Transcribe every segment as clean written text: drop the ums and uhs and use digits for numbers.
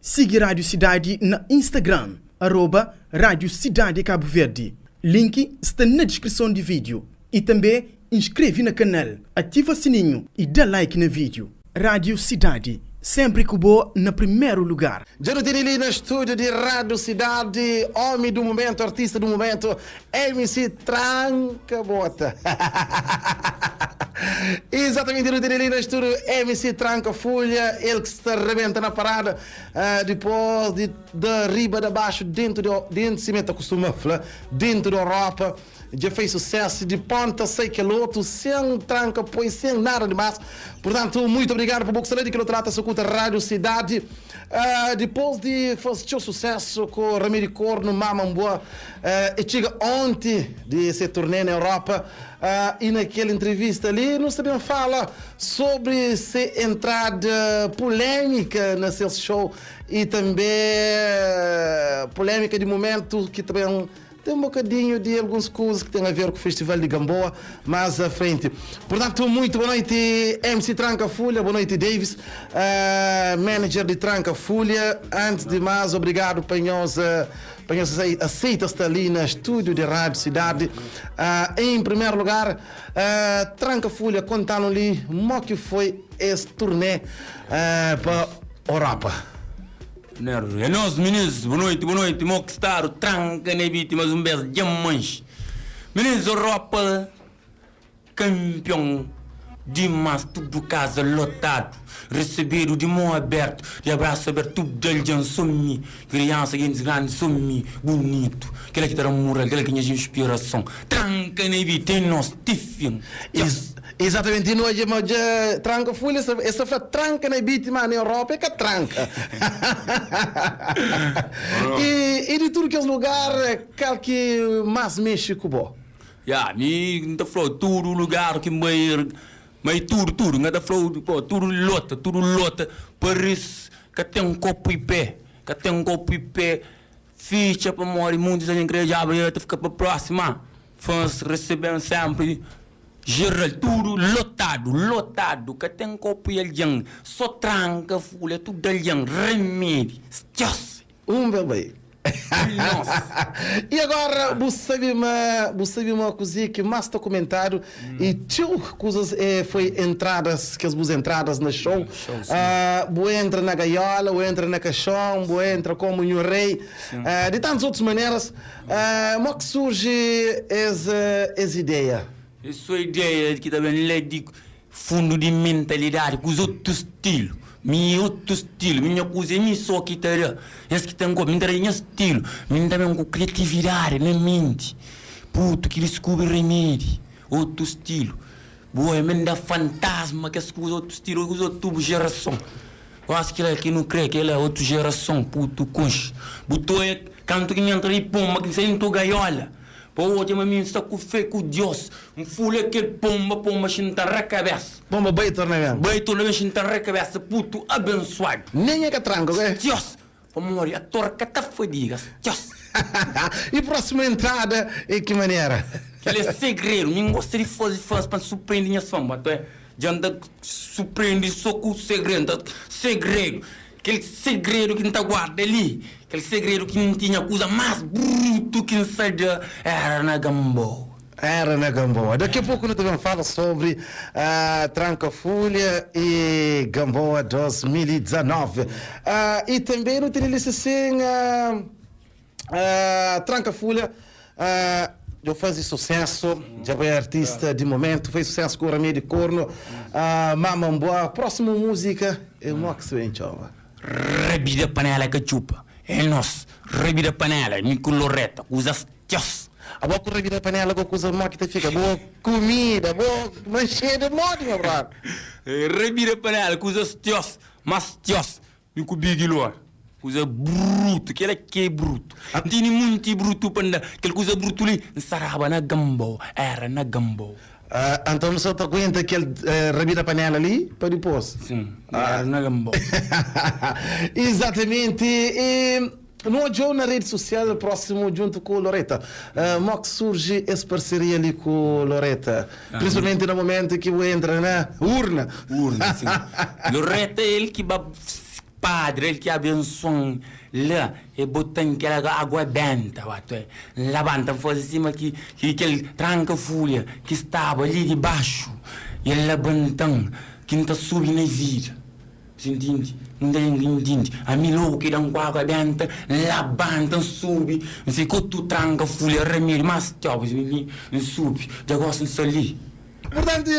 Sigi Rádio Sidadi na Instagram, arroba Rádio Sidadi Cabo Verde. Link sta na diskrison di vídeo. I tanbê inskreve na kanal, ativa sininhu i da like na vídeo. Rádio Sidadi, sénpri ku bo na primeru lugar. Dja nu tene li na stúdiu di Rádio Sidadi, ómi du mumentu, artista du mumentu, MC Tranka Bota. Exatamente, nu tene li na stúdiu MC Tranka Fulha, el ki sta rebenta na parada, ah, dipôs di da riba da baxu dentu di, dentu sima el ta kustuma fla, dentu di Europa. Dja fez sucesso di ponta sai kel otu sen tranka poi sen nada di mas portanto muito obrigado pa bo ki sta la di kel otu ladu ta sukuta radio cidade uh, dipos di faz txeu sucesso ku Ramedi Corno Mama Mbua uh, e txiga onti di se turnê na Europa uh, e na kel entrevista li nu sta ben fala sobre se entrada polêmica na ses show e també polêmica di momento ki ta ben Tem um bocadinho de alguns kuzas ki tem a ver ku festival di Gamboa mas a frente. Portanto, muito boa noite MC Tranka Fulha, boa noite Davis, uh, manager di Tranka Fulha. Antes de mais, obrigado pa nhos uh, pa nhos aceita sta ali na estúdio de Rádio Cidade. Uh, em primeiro lugar, uh, Tranka Fulha, contando ali mo que foi esse turnê uh, pa Europa. Nervos. É nos minis, bo noiti, bo noiti, mo ki stadu tranka na biti mas un bes dja manxi. Minis Europa kanpion dimas tudu kaza lotadu, resebedu di mon abertu, di abrasu abertu tudu algen so mi, kriansa gentis grandi so mi, bunitu, kila ki ta da mural, kila ki nha inspirason. Tranka na biti é nos ti fin. Txau. Exatamente, e nu odja ma dja tranka fulha, es ta fla tranka na biti, ma na Europa é ka tranka. E, e di tudu kes lugar, kal ki más mexe ku bo? Ya, mi N ta fla-u, tudu lugar ki N bai, ma i tudu, tudu, N ka ta fla-u, po, tudu lota, tudu lota, Paris ka ten kopu i pé, ka ten kopu i pé, fitxa pamodi muntis algen kre odjaba el ta fika pa próxima. Fãs resebe-m sénpri jeral, tudu lotadu, lotadu, ka ten kopu i algen, so tranka fulha, tudu algen, remedi, stiosi. Un bê bai. Milhons. E agora bu sabe ma bu sabe ma kuzê ki más ta kumentadu e txeu kuzas é foi entradas kes bus entradas na show Show, sim. Ah, bu entra na gaiola, bu entra na kaxon, bu entra komu nhu rei, ah, di tantus otus maneras. Mo ki surji es es ideia? Es sô ideia ki ta ben la di fundu di mentalidadi ku otu stilu. Mi é otu stilu, mi nha kuza é mi sô ki ta da. Es ki ta nkobi, mi ta da nha stilu. Mi N ta ben ku kriatividadi na menti. Putu ki diskubri remedi, otu stilu. Bu oja mi N da fantasma kes kuza otu stilu, kuza otu jerason. Gosi kila ki nu kre kela otu jerason putu konxe bu ta oia kantu ki N entra di ponba ki N sai ntu gaiola pa odja ma mi N sta ku fe ku Dios N fula kel ponba ponba xinta ra kabesa. Ponba bai torna ben. Bai torna ben xinta ra kabesa putu abensuadu. Nen e ka tranka oke. Dios pamodi ator ka ta fadiga Dios. I próxima entrada e ki manera? Kel é segredu mi N gosta di faze fãs pa N surpreende nhas fãs ma ta Dja N ta surpreende so ku segredu, N ta segredu, kel segredu ki N ta guarda li, kel segredu ki N tinha, kuza más brutu ki N sa da éra na Gamboa. Éra na Gamboa. Daqui a poku nu ta ben fala sobri Tranka Fulha e Gamboa 2019. I tanbe nu tene li sisin. Tranka Fulha dja fazi sucesso, dja bai artista di momento, faz sucesso ku Ramedi Corno, Mama Mboa, próximo música é mo ki se ben txoma. Rabida panela ka txupa, é nos, rabida panela, mi ku Loreta, kuzas txos. Abo ku rabida panela ku kuza mo ki ta fika, bo kumida, bo manxeda modi nha brother. Rabida panela, kuzas txos, mas txos. Mi ku Big Lor, kuza brutu, kela ki é brutu. N tene munti brutu pa N da, kel kuza brutu li N saraba na Gamboa, era na Gamboa. Anton bu sa ta aguenta kel rabida panela li pa dipôs? Sin, era na Gamboa. Izatamenti, i nu odja-u na redi sosial prósimu djuntu ku Loreta. Mo ki surji es parseria li ku Loreta? Principalmente na momento ki bu entra na urna. Urna, sim. Loreta el ki ba. Padri, el ki abensuan la, e bota-m kel agua benta, ba tu N labanta, N faze sima ki ki kel tranka fulha ki staba li di baxu, i el labanta-m ki N ta subi na vida. Si ntindi? N ta ntindi. Ami logu ki da-m ku agua benta, N labanta, N subi, N fika otu tranka fulha ramedi, mas txau, N subi, dja gosi N sta li. Purtantu,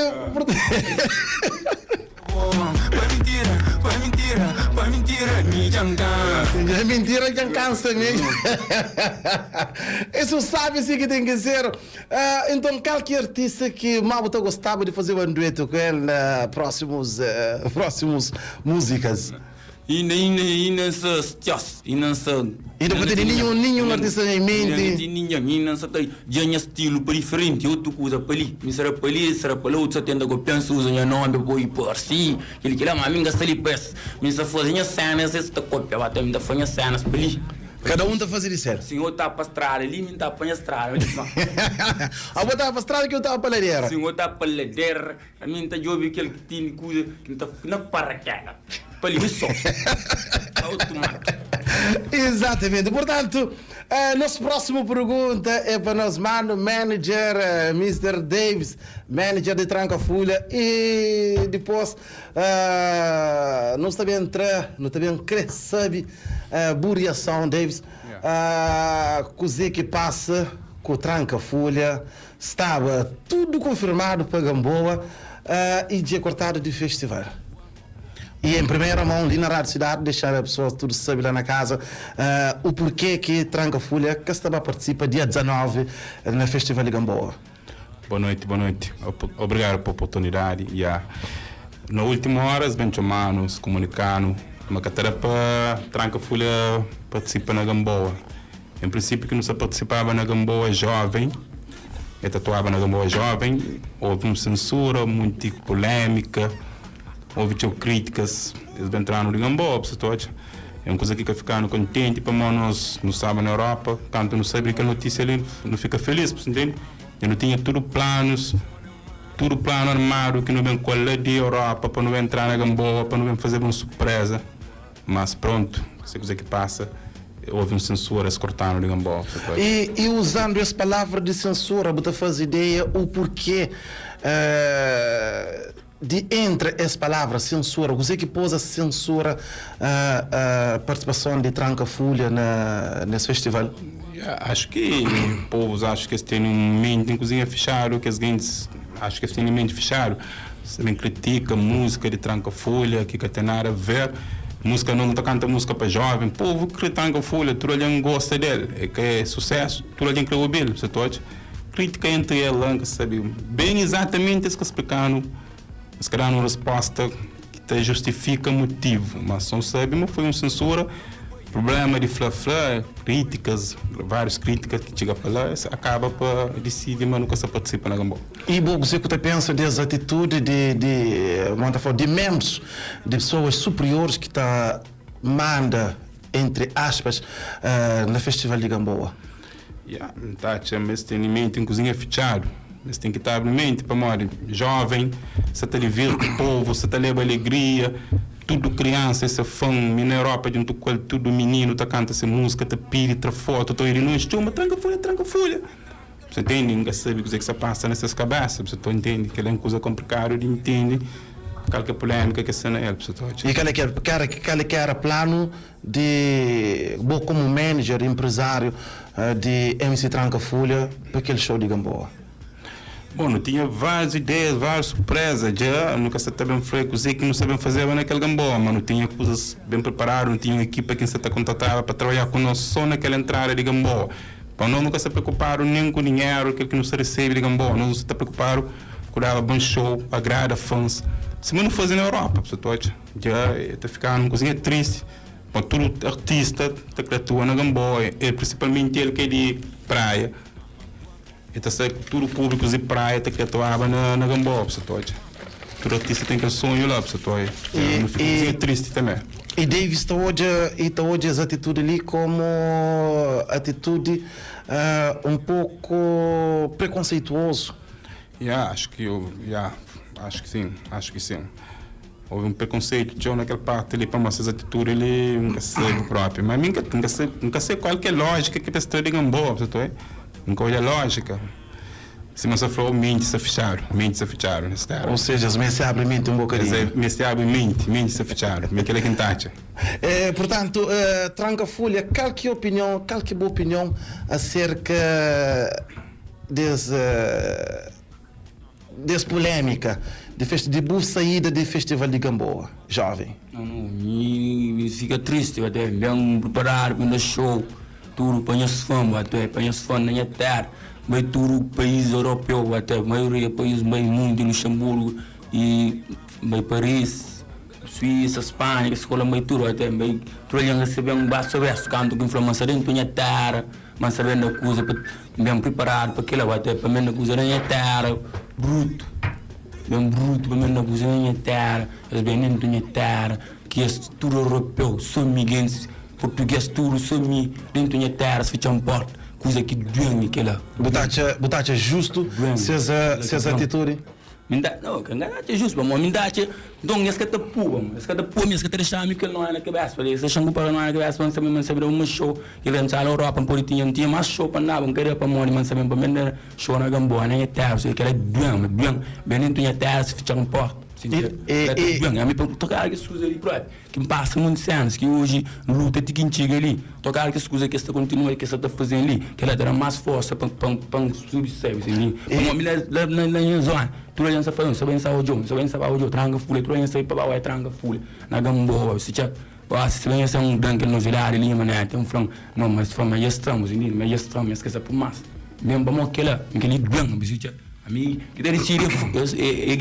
É mintira dja N kansa mesmu. Isso sabe si ki ten ki ser. Enton kal ki artista ki ma bu ta gostaba di fazeba un duetu ku el na próximos próximos músicas? Inda inda inda N sta stioz inda N sta Inda bu ka tene ninhun ninhun artista em Inda menti? N tene ninhun inda N sta ta dja nha stilu pa diferenti otu kuza pa li mi sera pa li sera pa la otu sta tenta kopia N sta uza nha nomi pa poi pa si kili kila ma mi N ka sta li pa es mi N sta faze nha senas es ta kopia ba ta mi ta faze nha senas pa li. Kada un ta faze di sel. Si N ta pa strada li mi N ta pa nha strada li ma. Abo ta pa strada ki eu ta pa ladera. Si N ta pa ladera. Ami N ta djobe kel ki tene kuza ki N ta na parakedas pa li mi so pa otu marka. Exatamente. Portanto, nos próximo pergunta é pa nos mano manager, Mister Davis, manager de Tranka Fulha e dipôs nos ta ben tra, no ta ben kre sabe bu reação, Davis, kuzê ki pasa ku Tranka Fulha. Staba tudu konfirmadu pa Gamboa y dje kortadu di festival. Y en primera mon li na Rádio Cidade dexa pesoas tudu sabe la na kaza u purke ki Tranka Fulha ka sta ba partisipa dia 19 na festival di Gamboa. Boa noiti, boa noiti. Obrigadu pa oportunidadi. Ya, na ultimu ora es ben txoma-nu, es komunika-nu ma ka ta da pa Tranka Fulha partisipa na Gamboa. Em prinsípiu ki nu sa partisipaba na Gamboa Jovem, e ta atuaba na Gamboa Jovem, houve un sensura, munti polémika, houve txeu krítikas, es ben tra-nu di Gamboa, bu sa ta odja. É un kuza ki ka fika-nu kontenti pamodi nos nu staba na Europa, kantu nu sabe di kel notísia li, nu fika filís, bu sa ntende? Dja nu tinha tudu planus, tudu planu armadu ki nu ben ku el la di Europa pa nu ben tra na Gamboa, pa nu ben fazeba un surpreza. Mas prontu, se kuze ki pasa, houve un sensura, es kortanu di Gamboa. E e usando es palavra di sensura, bu ta faze ideia u porke di entra es palavra sensura? Kuze ki poza sensura partisipason di Tranka Fulha na nes festival? Ya, acho ki povus acho ki es tene un menti, un kuzinha fixadu, kes gentis acho ki es tene menti fixadu. Também critica música de tranka folha ki ka tem nada a ver música não ta canta música pa jovem povo kre tranka folha tudo alguém gosta del é ka é sucesso tudo alguém kre obil sa ta odja crítica entre el la nka sabe bem exatamente es ka explicanu es ka danu resposta ki ta justifica motivo mas só sabe ma foi um censura Problema di fla fla, críticas, vários críticas ki txiga pa la, es acaba pa dicidi ma nu ka sa participa na Gamboa. I bo, kuzê ku ta pensa des atitudi di di mon ta fla di membros di pessoas superiores ki ta manda entre aspas na festival di Gamboa? Ya, N ta atxa ma es tene menti un kuzinha fitxadu. Es ten ki ta abri menti pamodi joven sa ta divirti povu, sa ta leba alegria, tudu kriansa é se fan. Mi na Europa djuntu ku el tudu mininu ta kanta se musika, ta pidi, tra fotu, ta oi di lonji, txoma tranka fulha, tranka fulha. Bu ta ntende? N ka sabe kuzê ki sa pasa na ses kabesa, bu ta ntende? Kel-la é un kuza konplikadu di ntende kal ki é pulémika ki sta na el, bu ta odja. I kal é ki era, kal é ki era planu Di bo komu manager, empresário di MC Tranka Fulha pa kel show di Gamboa? Bom, nu tinha várias ideias, várias surpresa dja, nu ka sa ta ben fla kuzê ki nu sa ben fazeba na kel Gamboa, ma nu tinha kuzas ben preparadu, nu tinha un ekipa ki nu sa ta kontrataba pa trabadja ku nos so na kel entrada di Gamboa. Pa nos nu ka sa preokupadu nen ku dinheru, kel ki nu sa resebe di Gamboa, nos nu sa ta preokupadu ku daba bon show, agrada fans, sima nu faze na Europa, bu sa ta odja. Dja e ta fika un kuzinha tristi pa tudu artista ta kre atua na Gamboa e prinsipalmenti el ki é di Praia e ta sai ku tudu públikus di Praia ta kre atuaba na Gamboa bu sa ta odja tudu artista ten kel sonhu la bu sa ta odja nu fika un kuzinha tristi tanbe. E Davis ta odja e ta odja es atitudi li komu atitudi un poku prekonseituozu? Ya, acho ki ya, acho ki sin, acho ki sin. Houve un prekonseitu txeu na kel parti li pamodi ses atitudi li N ka sabe propi ma mi N ka sabe N ka sai kual ki é lójika ki ta sta di Gamboa bu sa ta obi N ka odja lójika sima sa fla-u menti sta fitxadu menti sta fitxadu nes téra Ou seja, es meste abri menti un bokadinhu. Es meste abri menti menti sta fitxadu mi kila ki N ta atxa. Purtantu, tranka fulha, kal ki opinion kal ki bu opinion aserka des Des polémica di festi di bu saída di festival di Gamboa, jovem. Não, não, mi, mi fica triste até, bem preparado pa da show, tudo pa nhas fã, até, pa nhas fã na nha terra, bai tudo país europeu, até, maioria país, bai mundo, Luxemburgo e bai Paris, Suíça, Espanha, kes kola bai tudo, até, bai, tudo algen recebe um baço aberto, kantu ki N fla ma N sta dentu nha terra. Ma N sta ben da kuza pa ben priparadu pa kila até pa ben da kuza na nha téra brutu ben brutu pa ben da kuza na nha téra es ben dentu nha téra ki es tudu europeu so mi gentis purtuges tudu so mi dentu nha téra es fitxa-m porta kuza ki duen é kila. Bu ta atxa bu ta atxa justu ses ses atitudi? Mi nta, no, ka N atxa justu pamodi mi nta atxa, nton es ka ta puba, es ka ta pua mi, es ka ta dexa-mi ku kel nóia na kabésa, pabia es dexa-m ku paranoia na kabésa pa N sabe ma N sabe da uma xou, kel N sa la Europa N pode tinha, N tinha más xou pa N daba, N ka da pamodi ma N sabe pa mi N da xou na Gamboa, na nha téra, so kel-la duen, ma duen, ben dentu nha téra es fitxa-m porta, kel-la ta duen, ami pa tokadu kes kuza li propi. Ki N pasa monti sénas ki oji N luta ti ki N txiga li. Tokadu kes kuza ki es ta kontinua ki es sa ta faze-m li, kel-la ta da-m más forsa pa pa N subi séu si mi. Pamodi mi la la na nha zóna, tudu algen sa fla-m, N sa bai N sa odja-u, N sa bai N sa ba odja-u, tranka fulha, tudu algen sa bai pa ba odja tranka fulha na Gamboa. Si txa gosi si ben es ten un da-m kel novidadi li nha manera, ten fla-m, no ma es fla-m ma dja es tra-m, bu ntende, ma dja es tra-m, es ka sa pui más. Ben pamodi kel-la, kel-li due-m, bu si txa. Ami ki ta disidi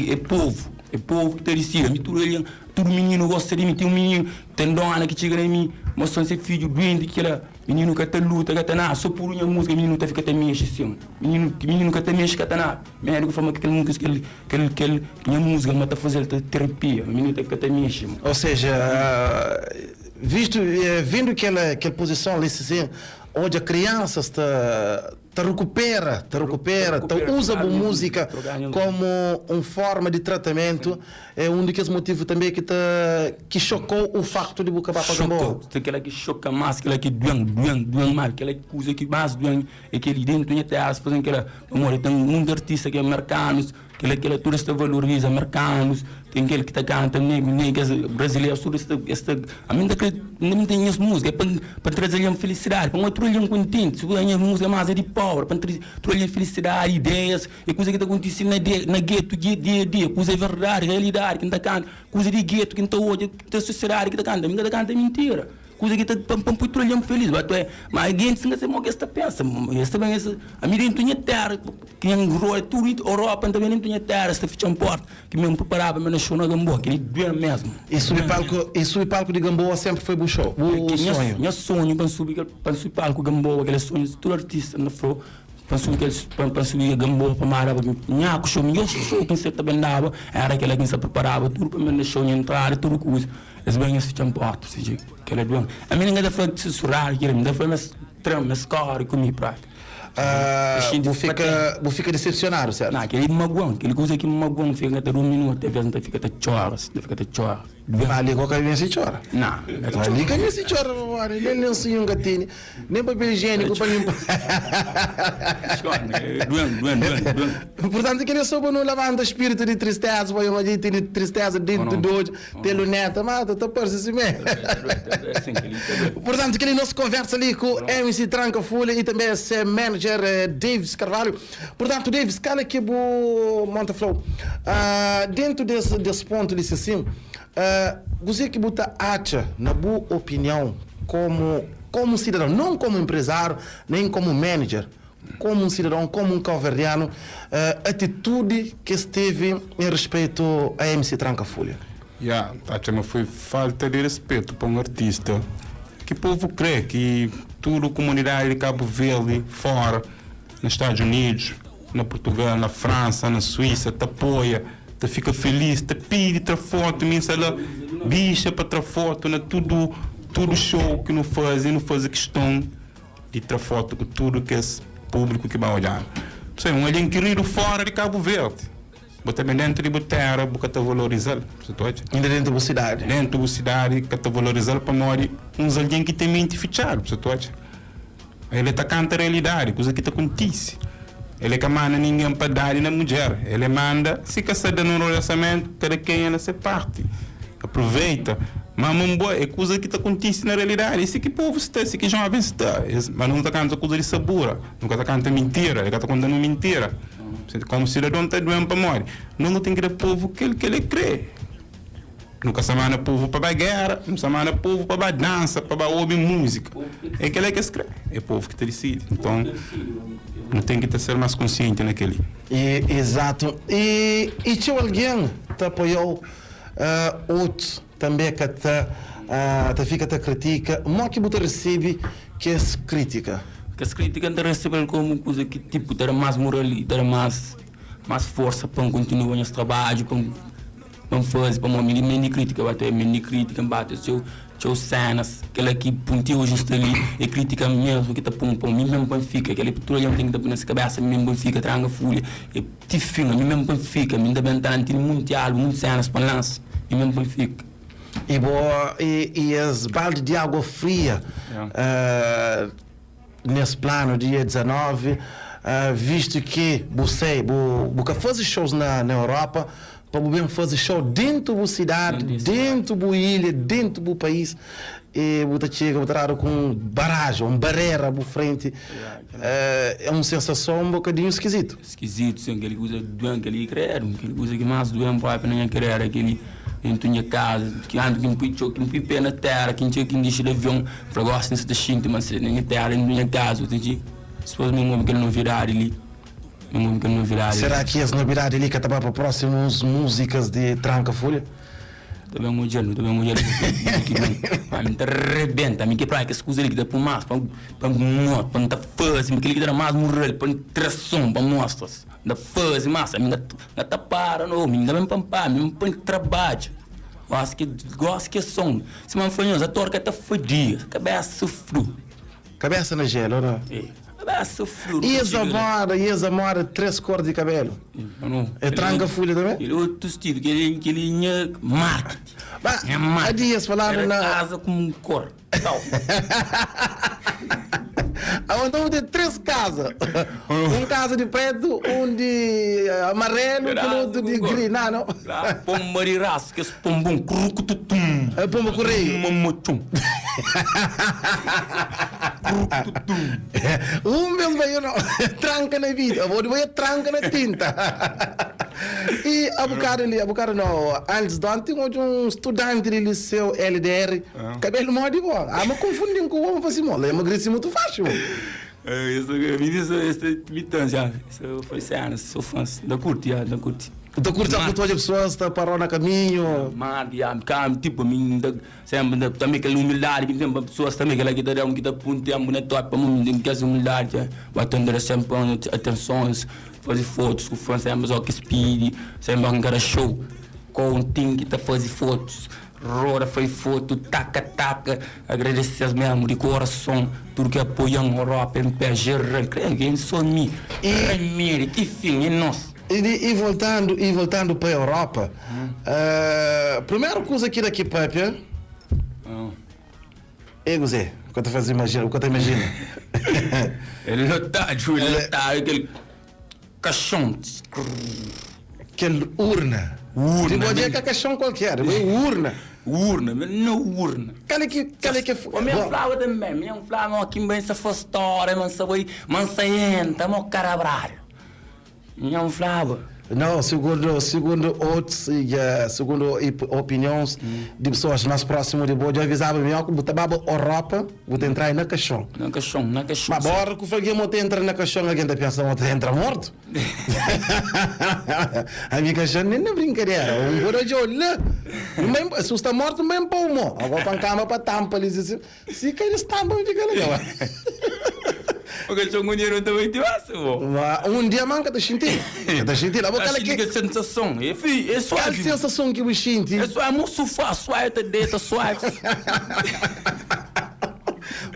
é povu, é povu ki ta disidi. Ami tudu algen. Tudu mininu gosta di mi. Ten un mininu, ten dóna ki txiga na mi, mostra-m se fidju duenti kila. Mininu ka ta luta, ka ta nada, so puru nha múzika mininu ta fika ta mexe sin. Mininu, mininu ka ta mexe, ka ta nada. Médiku fla ma kel múzika, kel, kel, kel nha múzika ma ta faze-l ta terapia. Mininu ta fika ta mexe. Ou seja, vistu, vendo kel, kel puzison li, si odja kriansas ta. Ta rukupera, ta rukupera, ta uza bu múzika komu un forma di tratamentu é un di kes motivu tanbe ki ta ki xokou u faktu di bu ka ba pa Gamboa. Xokou, se kela ki xoka mas, kela ki duen, duen, duen mal, kela kuza ki mas duen é keli dentu nha tera fazen kela, pamodi ten munti artista ki é merkanus. Kela kela tudu es ta valoriza merkanus, ten kel ki ta kanta negru negru es brazilerus tudu es ta es ta ami n ta kre mi ten nhas musika é pa pa traze algen felisidadi pa n odja tudu algen kontenti si bu nha musika mas é di pobri pa n traze tudu algen felisidadi ideias e kuza ki ta kontisi na dia na getu dia a dia kuza é verdadi realidadi ki n ta kanta kuza di getu ki n ta odja ta sosiedadi ki ta kanta mi n ka ta kanta mintira. Kuza ki ta pa pa pui tudu algen feliz ba tué ma gentis n ka sabe mo ki es ta pensa es ta ben es ami dentu nha tera ki nha roda tudu Europa n ta ben dentu nha tera es ta fitxan porta ki mi n preparaba mi na xou na Gamboa keli duen mesmu E subi palku e subi palku di Gamboa senpri foi bu xou bu sonhu? Nha sonhu pa n subi kel pa n subi palku Gamboa kel é sonhu di tudu artista n ta flau pa n subi kel pa n subi Gamboa pa mara nhaku xou midjor xou ki n sa ta ben daba era kela ki n sa preparaba tudu pa mi na xou nha entrada tudu kuza. Es ben es fitxa-m porta, si dja kel-la due-m. Ami nen ka ta fla susurradu kel-la, mi ta fla ma es tra-m, ma es kóre ku mi própi. Bu fika, bu fika disepsionadu, sértu? Ná, kel-li magua-m, kel kuza ki magua-m, fika N ka ta durmi noti, alvês N ta fika ta txora, N ta fika ta txora. Due-m. Ma li bo ka meste txora. Ná, N ka ta txora. Li ka meste txora, pamodi nen lensinhu N ka tene. Nem papel higiênico pa limpa. Portanto, kel-li é só pa nu labanta spiritu di tristeza, pa nhos dja tene tristeza dentu di odju, ten luneta, ma ta parse simé. Portanto, kel-li é nos konversa li ku MC Tranka Fulha y tanbe se manager Davis Carvalho. Portanto, Davis, kal é ki bu mon ta fla-u dentu des pontu li, si asin, kuzê ki bu ta atxa, na bu opinion, komu Komu un sidadon, non komu emprezáriu, nen komu manager, komu un sidadon, komu un kauverdianu, atitudi ki es tevi en rispeitu a MC Tranka Fulha? Ya, ta atxa ma foi falta di respetu pa un artista ki povu kre, ki tudu kumunidadi di Kabu Verdi fora, na Stadus Unidus, na Purtugal, na Fransa, na Suísa, ta apoia, ta fika feliz, ta pidi tra fotu, mi nsa la bixa pa tra fotu na tudu tudu show ki nu fazi, nu fazi kiston di tra fotu ku tudu kes publiku ki ba odjanu. Sei, un algen kiridu fora di Kabu Verdi. Bu ta ben dentu di bu tera bu ka ta valoriza-l, bu ta odja? Inda dentu bu sidadi. Dentu bu sidadi ka ta valoriza-l pamodi uns algen ki ten menti fitxadu, bu ta odja? El e ta kanta realidadi, kuza ki ta kontise. El e ka manda ningen pa dadi na mudjer, el e manda si ka sta da nun relasamentu, kada kenha na se parti. Aproveita. Ma manbua e kuza ki ta kontise na realidadi, e si ki povu sta, e si ki jovens sta. Es, ma nu ta kanta kuza di sabura, nu ka ta kanta mintira, e ka ta konta nu mintira. Komu sidadon ta duen pamodi nos nu ten ki da povu kel ki el e kre. Nu ka sta manda povu pa ba géra, nu sta manda povu pa ba dansa, pa ba obi múzika. É kel-la ki es krê, é povu ki ta disidi. Nton, nu ten ki ta ser más konsienti na kel-li. E, izatu. I, i txeu algen ta apoia-u, otus tanbê ka ta, ta fika ta kritika. Modi ki bu ta resebe kes krítika? Kes krítika N ta resebe-l komu kuza ki tipu ta da más mural i ta da más, más forsa pa N kontinua nhas trabadju, pa N. Pa N faze pamodi mi mi di kritika bate mi di kritika N bate txeu txeu senas kela ki pun ti oji N sta li é kritika mesmu ki ta pun pa mi mesmu pa N fika kela tudu algen ten ki ta pui na se kabesa mi mesmu pa N fika tranka fulha é ti fin ami mesmu pa N fika mi N ta ben ta N tene munti album munti senas pa N lansa mi mesmu pa N fika. I bo i i es baldi di agua fria nes planu dia 19 vistu ki bu sai bu bu ka fazi shows na na Europa pa bu ben fazi show dentu bu sidadi dentu bu ilha dentu bu pais e bu ta txega bu ta dadu ku un baraji un barera bu frenti é un sensason un bokadinhu skizitu. Skizitu sin kel kuza duen kel li kredu kel kuza ki mas duen propi na nha karera kel li dentu nha kaza ki antis ki N pui txeu ki N pui pe na tera ki N txega ki N dixi di avion N fla gosi N sa ta xinti ma N sta na nha tera dentu nha kaza Dipôs mi N obi kel novidadi li Mi N obi kel novidadi li. Será ki es novidadi li ka ta ba pa prósimus múzikas di Tranka Fulha? Ta ben odja-l, nu ta ben odja-l kuza ki ben. Ami N ta rebenta, ami ki pra kes kuza li ki ta pui más pa pa N pa N ta faze, kel-li ki ta da más mural pa N tra son, pa N mostra-s. N ta faze más, ami N ka ta para no, mi N ka ben pa N para, mi N ben pa N trabadja. Gosi ki gosi ki é son, sima N fla nhos, ator ka ta fadia, kabésa fru. Kabesa na gelo ou não? Kabesa frio. E es amoda, e es amoda 3 cor di cabelo? É tranka fulha também? Kel outro estilo, kel kel nha marketing. Ba, há dias falando na casa com um cor. Tau. Ah, então tem 3 casas. Um casa de preto, um de amarelo, e outro de gris. Não, não. Lá, pomba de raça, que esse pombom, crucututum. É pomba correio. Mamochum. Um bes bai eu não tranca na vida, vou de bai tranca na tinta. E há bocado ali, há bocado não, antes de ontem, hoje um estudante de liceu LDR, cabelo mó de boa. Ah, mas confundindo com o homem, falei assim, mó, emagreci muito fácil. Isso, isso, isso, já, isso foi cena, sou fã, da curte, já, da curte. Ta curte a cultura de pessoas, ta parou na caminho. Mar, já, cá, tipo, mim, da, sempre, da, também aquela humildade que tem para pessoas também, aquela que tá dando, que tá por tempo, né, top, para mim, tem que essa humildade, já, batendo sempre atenções, fazer fotos com fã, sempre só que speed, sempre um cara show, com um team que tá fazer fotos. Roda foi foto, taka taka, agradeces mesmo de coração, tudo que apoiam Europa em pé geral, creio que só mi, e, que fim, é nosso. E, e voltando, e voltando para a Europa, primeira coisa aqui daqui papia, é Zé, o que eu te faz imagina, o que eu te imagino. Ele lotado, ele lotado, aquele caixão. Aquele urna. Urna. Tipo, é caixão qualquer, é urna. Urna, mas não urna. Qual é que, qual é que O meu flava também, minha flava, aqui bem se for história, mas sabe, mas entra, mo carabralho. Minha flava. Não, segundo, segundo outros, e, segundo opiniões de pessoas mais próximas de boa, eu avisava melhor que botava Europa, vou entrar aí na caixão. Na caixão, na caixão. Mas agora que alguém monta entra na caixão, alguém tá pensando que entra morto. A minha caixão nem na brincadeira. Um gordo de olho, se está morto, bem pô, Agora para cama para tampa ali, se se cai eles tampam fica legal. O caixão com dinheiro também te passa, pô. Um dia manca tá sentindo. Tá sentindo. Agora aquela que sensação, é fi, é suave. Aquela sensação que eu senti. É suave, é sofá, suave, tá deita, suave.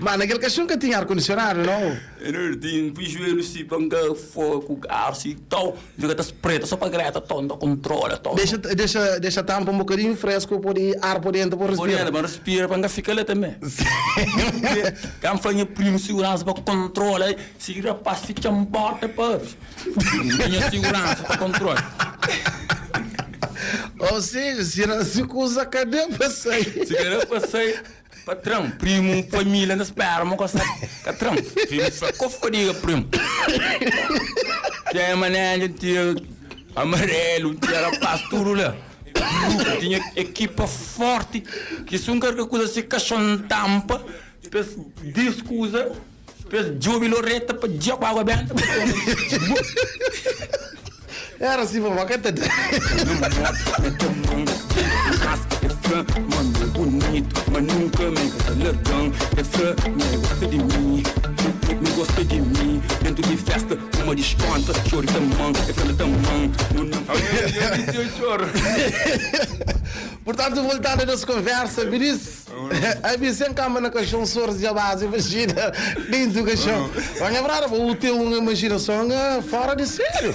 Ma na kel kaxon ka tinha ar kondisionadu, nau? Eu tinha, pui joelho si pa nka foga ku ar si tau, nfika ta spreta so pa greta tau, nta kontrola tau. Dexa, dexa, dexa tampa un bokadinhu fresku podi ar podi entra pa Podi respira. entra pa respira pa nka fika la tanbe. Ka nfla nha primu siguransa pa kontrola si rapaz fitxa-m porta pa abri. Ntinha siguransa pa kontrola. Ou seja, si, si kuza ka da pa sai. Si ka da pa sai. Patron, primu, família ta spera ma ka sa ka tran. Primu fla, Ko fadiga primu. Tinha maneja, tinha amarelu, tinha rapaz tudu la. Grupu, tinha ekipa forti ki si un karga kuza si kaxon tampa pa es diskuza, pa es djobe loreta pa dja ku água benta pa toma. Era si vovó ka ta da. Portanto, voltando a nossa conversa, me diz, a sem cama na caixão, sores de base, imagina, dentro do caixão. Olha, brada, vou ter uma imaginação fora de sério.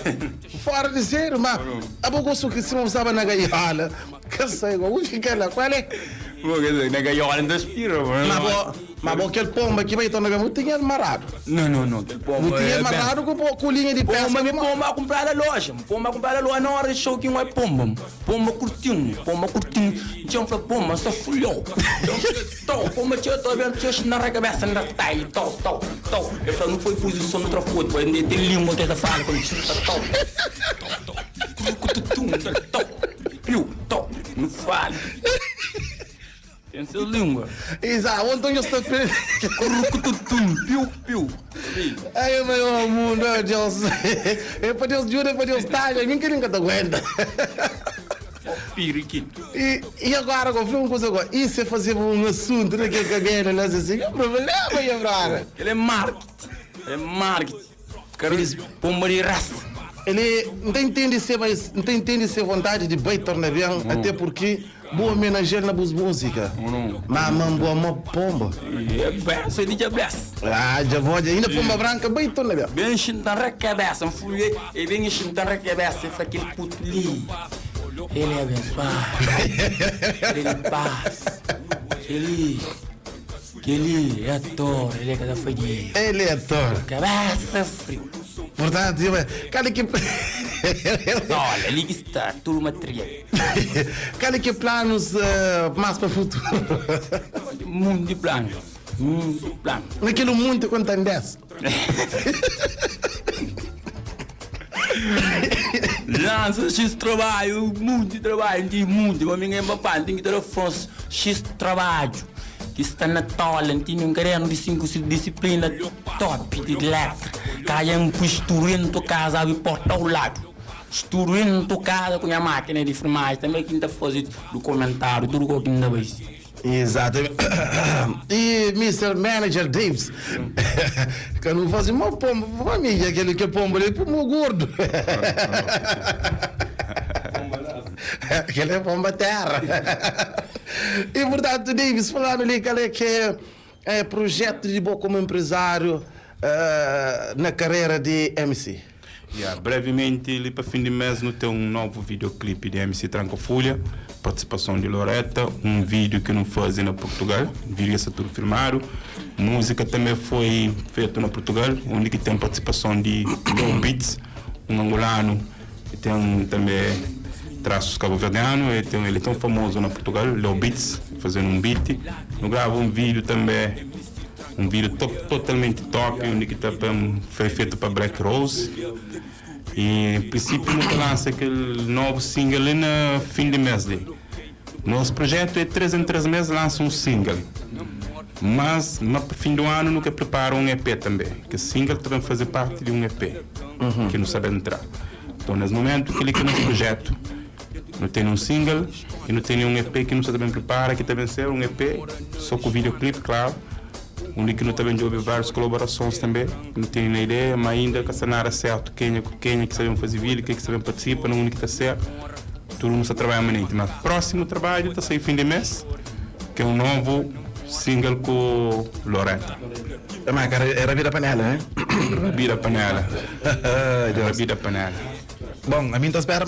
Fora de sério, mas a boa gosto que se não sabe na gaiola, que sei, vou ficar lá, qual é? Na gaiola não respira, Mas bom, mas bom, aquele pomba que vai estar na muito tinha amarrado. Não, não, não. Aquele pomba Não tinha é amarrado com, com linha de pesca. Pomba, me pomba comprar na loja. Pomba comprar na loja na hora de show que não é pomba. Pomba curtinho, pomba curtinho. Tinha um pomba, só fulhou. Então, pomba tinha, tô vendo, tinha na cabeça, na tai, tal, tal, tal. Eu falei, não foi posição outra foto, foi tem língua que essa fala, quando tal, tal, tal, tal, piu, tal, não fale. Tem sua língua. Exato, o Antônio está Curucututum, piu, piu. Ai, meu mundo, meu Deus. É para Deus jura, é para Deus talha. Mim que nunca te aguenta. Periquito. E, e agora, agora, foi uma coisa agora. Isso é fazer um assunto naquele cabelo, lá assim, é um problema, minha brother. Ele é marketing. Ele é marketing. Cara, pomba de raça. Ele não tem entende ser, mas não tem entende ser vontade de bem tornar bem, até porque boa homenagear na boa música. Mas mano, boa mó pomba. É benção, ele já bless. Ah, já vou, ainda pomba branca, bem torna bem. Bem enchendo a cabeça, um fui e bem enchendo a cabeça, e aquele puto ali. Ele é abençoado. Ele paz. Ele. Que ele é ator, ele é cada fadiga. Ele é ator. Cabeça frio. Portanto, eu, cada que. Olha, ali que está, tudo material. Cada que planos mais para o futuro. Mundo de plano. Mundo de plano. Naquele mundo quando tem 10. Lança X trabalho, muito trabalho, tem muito. Mas ninguém papai, tem que ter Afonso X trabalho. Que está na tola, tem um caderno de cinco disciplinas top de letra. Cai um instrumento casa, abre porta ao lado. Instrumento casa com a máquina de filmagem, também quem está fazendo documentário, tudo o que ainda vai. Exatamente. E Mr. Manager Davis, que não faz uma pomba, para mim, aquele que é pomba ali, pombo gordo. Aquele é pomba terra. E portanto, Davis, falando ali, qual é que é, é projeto de boa como empresário na carreira de MC? Yeah, brevemente, ali para fim de mês, não tem um novo videoclipe de MC Tranca Folha, participação de Loreta, um vídeo que não fazem na Portugal, vídeo está tudo filmado. Música também foi feita na Portugal, onde que tem participação de Low Beats, um angolano, que tem também traços cabo-verdiano, ele, tem, ele é tão famoso na Portugal, Low Beats, fazendo um beat. Eu gravo um vídeo também, um vídeo to totalmente top, onde que tá, foi feito para Black Rose. E em princípio não lança aquele novo single ali no fim de mês. Ali. Nosso projeto é 3 em 3 meses lança um single. Mas no fim do ano nunca prepara um EP também. Que single também fazer parte de um EP, que não sabe entrar. Então nesse momento aquele que é nosso projeto. Não tem um single e não tem nenhum EP que não se também prepara, que também ser um EP, só com videoclipe, claro. Onde que não também houve várias colaborações também, não tem nem ideia, mas ainda que nada certo, quem é quem é que sabem fazer vídeo, quem é que sabem participa, não único que está certo. Todo mundo está trabalhando muito. Mas próximo trabalho está sair fim de mês, que é um novo Single ku Loreta. Ma ka é Rabida Panela, né? Rabida Panela. Rabida Panela. Bom, a mim ta spera,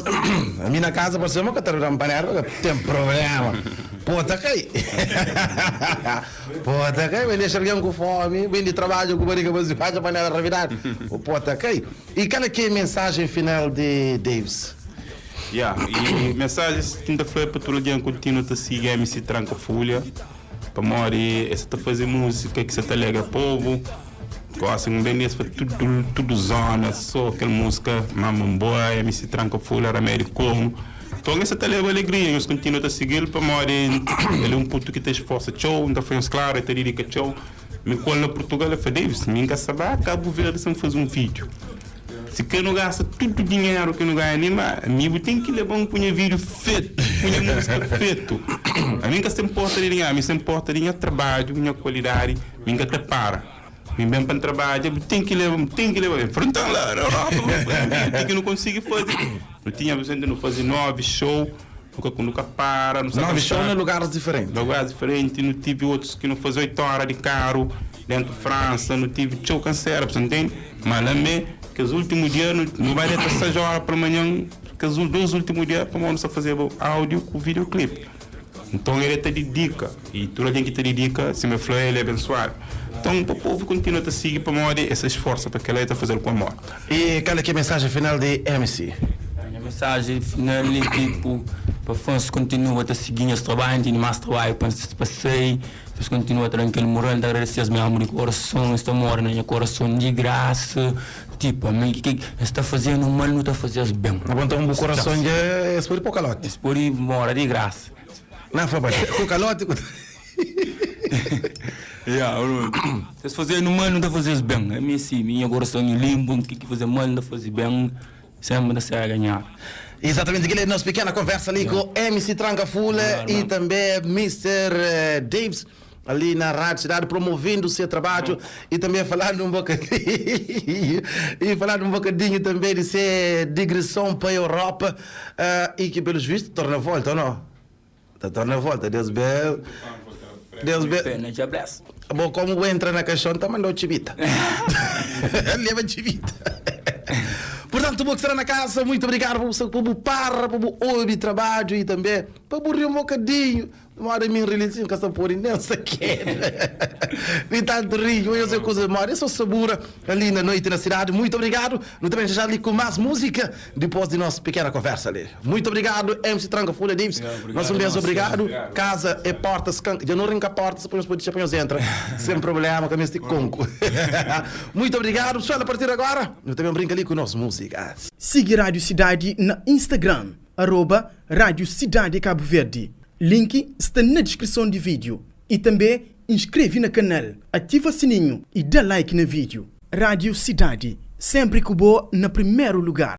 a mim na casa parece ma ka ta rabida panela, ka tem problema. Pô, ta kai. Pô, ta kai, bem deixa alguém com fome, bem de trabalho com barriga vazia, faz a panela rabidada. Pô, ta kai. E qual é que é a mensagem final de Davis? Yeah, e mensagens que ta fla pa tudo alguém continua ta siga MC Tranka Fulha. Pamodi essa ta fazer música que sa ta alegra povo. Gosta um bem desse pa tudo, tudo zona, só aquela música Mamãe Boa, MC Tranka Fulha, Remédio Como. Então essa ta leva alegria, nós continua ta seguir pamodi ele é um puto que te esforça tchau, então foi uns claro, ele te dedica tchau. Me quando na Portugal, eu falei, Davis, me nunca sabe, Cabo Verde, sem fazer um vídeo. Se que não gasta tudo o dinheiro que não ganha nem amigo tem que levar um punha vídeo feito, punha música feito. A mim que se importa de dinheiro, a mim se importa de minha trabalho, minha qualidade, mim que te para. Mim bem para trabalho, tem que levar, tem que levar. Enfrentar lá na Europa, tem que não consigo fazer. Não tinha, você não fazer 9 show, nunca nunca para, não sabe 9 show em lugares diferentes. Lugares diferentes, não tive outros que não faziam 8 horas de carro dentro de França, não tive show canseiro, você entende? Mas lá me, que os últimos dias, não, não vai ter 6 horas para manhã, que os dois últimos dias para não só fazer áudio com videoclipe. Então ele te dedica, e tudo alguém que te dedica, se me falou, ele é abençoado. Então o povo continua a te seguir para morrer essa esforço para que ele está fazer com amor. E qual é que é a mensagem final de MC? A minha mensagem final é tipo, para fãs continua a seguir esse trabalho, tem mais trabalho para sair, eles continuam a ter aquele moral de agradecer mesmo de coração, está morando no meu coração de graça, tipo, a mim que está fazendo mal, não está fazendo bem. Não então o coração de é por pouco calote. É por mora de graça. Não, foi com calote. Yeah, se fazendo mal, não está fazendo bem. É assim, minha coração é limpo, que que fazer mal, não está fazendo bem, sempre está a ganhar. Exatamente, aquele é a nossa pequena conversa ali com MC Tranka Fulha e também Mr. Davis ali na Rádio Cidade, promovendo o seu trabalho e também falando um bocadinho e falando um bocadinho também de ser digressão para a Europa e que pelos vistos torna a volta, ou não? Torna a volta, Deus bem. Deus bem. Bom, como entra na caixão, tá mandando chivita. Leva chivita. Portanto, bom que estará na casa, muito obrigado por por para, por ouvir trabalho e também para rir um bocadinho. Uma hora me release, que essa por imensa queda. Nem tanto rio, eu sei coisa demora, eu sou sabura ali na noite na cidade. Muito obrigado. No também já ali com mais música depois de nossa pequena conversa ali. Muito obrigado, MC Tranka Fulha Davis. Nós um beijo, obrigado. Casa é porta, já não rinca porta, se põe os pode entra. Sem problema, com este conco. Muito obrigado, pessoal. A partir de agora, eu também brinco ali com nossa música. Siga Rádio Cidade na Instagram, arroba Rádio Cidade Cabo Verde. Link está na descrição do vídeo. E também inscreve no canal, ativa o sininho e dá like no vídeo. Rádio Cidade, sempre que boa na primeiro lugar.